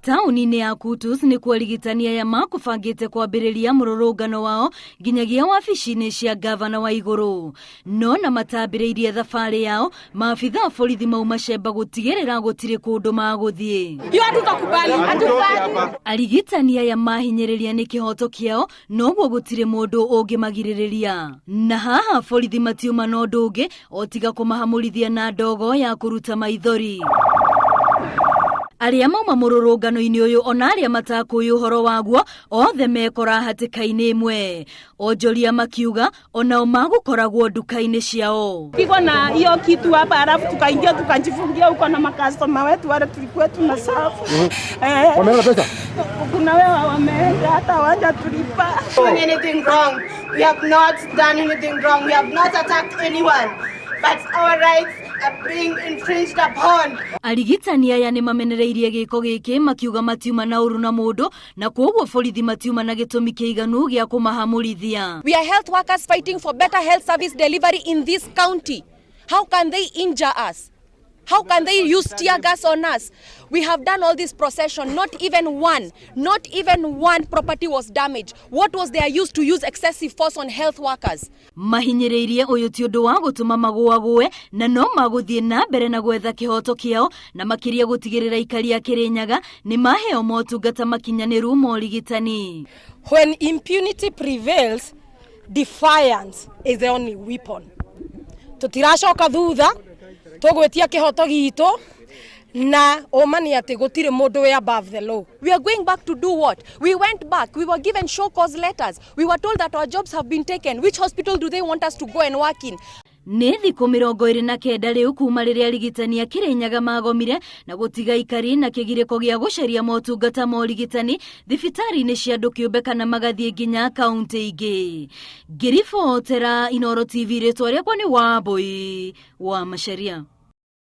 Taũni-inĩ ya Kutus nĩkuo arigitani aya makũbangĩte kwambĩrĩria mũrũrũngano wao nginyagia wabici-inĩ cia ngavana wa igũrũ. No na matambĩrĩirie thabarĩ yao, maabitha a borithi mauma cemba gũtigĩrĩra gũtirĩ kũndũ magũthiĩ. Hiyo hatutakubali. Arigitani aya mahinyĩrĩria nĩ kĩhoto kĩao noguo gũtirĩ mũndũ ũngĩmagirĩrĩria. Na haha borithi matiuma na ũndũ ũngĩ o tiga kũmahamũrithia na ndogo ya kũruta maithori. Arĩa mauma mũrũrũngano-inĩ ũyũ ona arĩa matakũĩ ũhoro waguo othe mekora hatĩka-inĩ ĩmwe. Onjoria makiuga onao magũkoragwo nduka-inĩ ciao. Pigwa na hiyo kitu hapa, halafu tukaingia tukajifungia huko na makastoma wetu wale tulikuwa tuna serve. Eh, Wameona pesa? kuna wewe wameenda hata hawajatulipa. Done anything wrong. We have not done anything wrong. We have not attacked anyone. But our rights are being infringed upon. Arigitani aya nĩ mamenereirie gĩko gĩkĩ makiuga matiuma na ũru na mũndũ na kwoguo borithi matiuma na gĩtũmi kĩiganu gĩa kũmahamũrithia. We are health workers fighting for better health service delivery in this county. How can they injure us? How can they use tear gas on us? We have done all this procession, not even one, not even one property was damaged. What was their use to use excessive force on health workers? Mahinyĩrĩirie ũyũ ti ũndũ wa gũtũma magũagũe na no magũthiĩ na mbere na gwetha kĩhoto kĩao na makĩria gũtigĩrĩra aikari a Kĩrĩnyaga nĩ maheo motungata makinyanĩru ma ũrigitani. When impunity prevails, defiance is the only weapon. Tutiracoka thutha, tũgwĩtia kĩhoto gitũ na ũma nĩ atĩ gũtirĩ mũndũ wĩ above the law. We are going back to do what? We went back. We were given show cause letters. We were told that our jobs have been taken. Which hospital do they want us to go and work in? Nĩ thikũ 29 rĩu kuma rĩrĩa arigitani a Kĩrĩnyaga magomire na gũtiga aikari na kĩgirĩko gĩa gũcaria motungata ma ũrigitani thibitarĩ-inĩ cia andũ kĩũmbe kana magathiĩ nginya kaũntĩ ingĩ. Ngĩribotera Inooro TV rĩtwa rĩakwa nĩ Wambui wa Macharia.